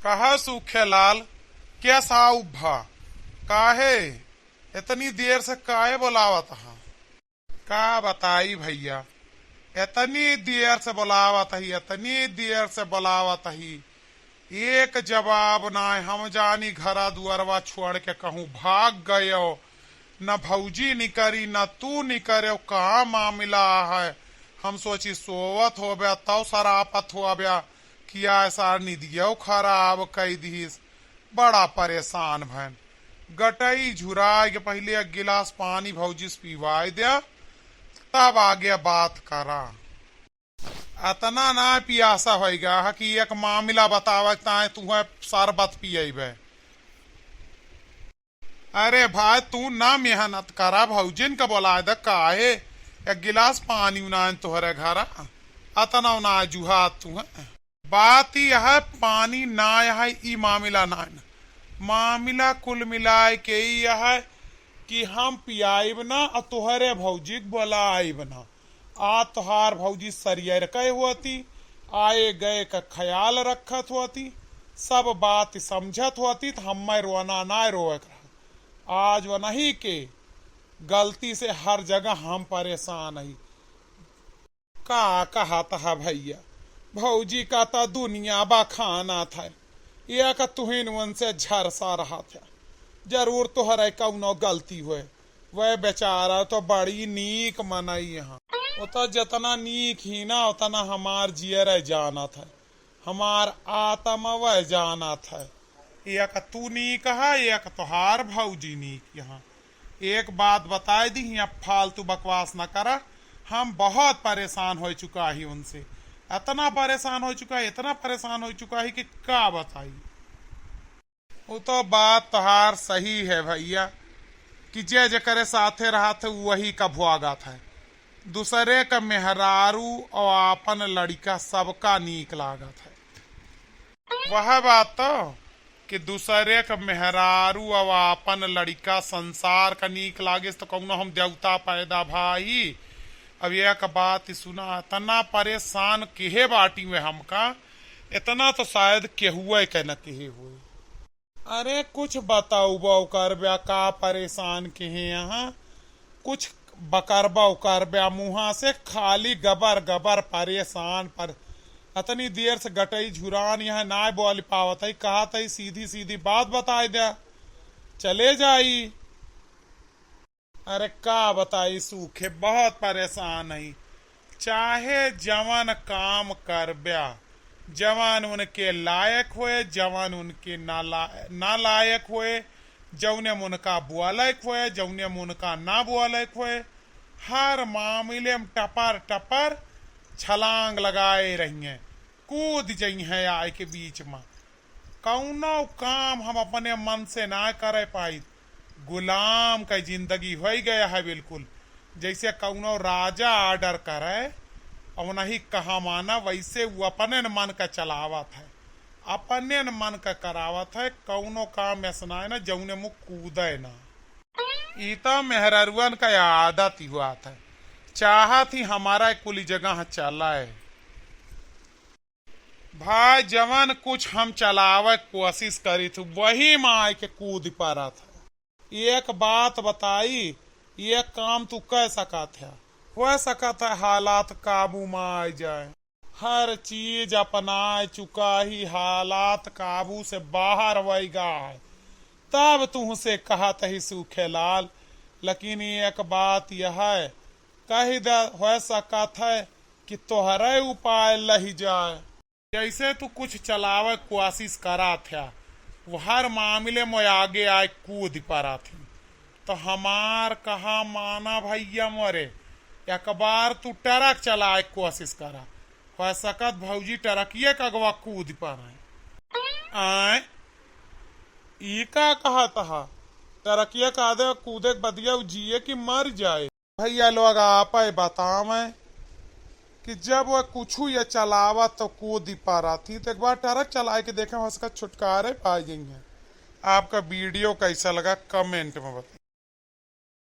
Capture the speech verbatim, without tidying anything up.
कहा सूखेलाल, क्या साउब भा? काहे? इतनी देर से काहे बोलावत हा? का बताई भइया, इतनी देर से बोलावत ही, इतनी देर से बोलावत ही, एक जवाब नाय। हम जानी घरा दुआरवा छोड़ के कहूँ भाग गयो, न भौजी निकरी, न तू निकरो, का मामिला है? हम सोची सोवत होबे, तौ सरापत होबे, कि आय सार निदियो खराब कई दिहिस। बड़ा परेशान भैन। गटई झुराए के पहिले एक गिलास पानी भौजी से पिवाए द्या, तब आगे बात करा। अतना ना पियासा होइगा ह कि एक मामिला बतावे ताए तुहे शरबत पियैबे। अरे भाई, तू ना मेहनत करा, भौजिन का बोलाए द, काहे एक गिलास पानी उनान तोहरे घरा, अतना उना जुहात तू है। बात यह है, पानी ना यह है, ई मामिला ना है ना। मामिला कुल मिलाए के ई यह है कि हम पियाइब ना, आ तोहरे भौजी के बोलाइब ना। आ तोहार भौजी सरियर कहे होती, आए गए का ख्याल रखत होती, सब बात समझत होती, त हम्मे रोना ना रोए के रहा। आज वनही के गलती से हर जगह हम परेशान हई। का कहत ह भइया, भौजी का त दुनिया बखानत है, एक तुहिन उनसे झरसा रहत है। जरूर तोहरे कउनो गलती होए। वह बेचारा तो बड़ी नीक मनई ह। वो तो जतना नीक ही ना, उतना हमार जियरे जानत है, हमार आत्मा वह जानत है। एक तू नीक ह, एक तोहार भौजी नीक ह। एक बात बताए दी, हियाँ फालतू बकवास न करा। हम बहुत परेशान हो चुका ही उनसे, इतना परेशान हो चुका है, इतना परेशान हो चुका है कि का बताई। वो तो बात तोहार सही है भइया, कि जे जेकरे साथे रहत है, वही का भुआगत है। दूसरे का मेहरारू और आपन लड़िका सबका नीक लागत है। वह बात तो कि दूसरे का मेहरारू और आपन लड़िका संसार का नीक लागिस तो कउनो हम देवता पैदा भाई। अब एक बात सुना, इतना परेशान केहे बाटी में हमका, इतना तो शायद केहुए के न केहे होए। अरे कुछ बताउबा उकरब्या का परेशान केहे यहाँ, कुछ बकरबा उकरब्या मुँहा से खाली गबर गबर परेशान पर। अतनी देर से गटई झुरान यहाँ नाय बोल पावत है, कहत है सीधी सीधी बात बताए द्या, चले जाई। अरे का बताई सूखे, बहुत परेशान हई। चाहे जवन काम करब्या, जवन उनके लायक होए, जवन उनके नाला-, नालायक होए, जौने में उनका बुआलक होए, जौने में उनका ना बुआलक होए, हर मामले में टपर टपर छलांग लगाए रहिए, कूद जइहें आए के बीच में। कउनो काम हम अपने मन से ना करे पाइत। गुलाम का जिंदगी होइ गया है बिल्कुल। जैसे कउनो राजा order करे, अउनही कहा माना, वैसे वो अपने न मन का चलावत है, अपने न मन का करावत है। कउनो काम ऐसा ना है ना, जौने मुँह कूदे ना। ई तो मेहररुअन का आदत ही हुआ था, चाहत ही हमारा कुली जगह चलाए। भाई, जवन कुछ हम चलावे के कोशिश करी थी, वही में आए के कूद पड़त है। एक बात बताई, ये काम तू कह सकत है, हो सकत है हालात काबू में आ जाए। हर चीज अपनाए चुका ही, हालात काबू से बाहर होइगा है, तब तुहसे कहत ही सूखेलाल। लेकिन एक बात यह है, कह दे, हो सकत है कि तोहरे उपाय लही जाए। जैसे तू कुछ चलावे कोशिश करा था, वो हर मामले में आगे आए कूद पड़ा थी। तो हमार कहा माना भैया मोरे, एक बार तू ट्रक चलाए कोशिश करा, हो सकत भौजी ट्रकिए के अगवा कूद पड़े। आए, ई का कहत हा? ट्रकिए का आदे कूदे के बदिया उ जिए कि मर जाए? भैया लोग आपे बतावें कि जब वह कुछ ये चलावत तो कूद पड़त ही, तो एक बार ट्रक चलाए के देखें, हो सका छुटकारे पा जाइए। आपका video कैसा लगा comment में बताइए।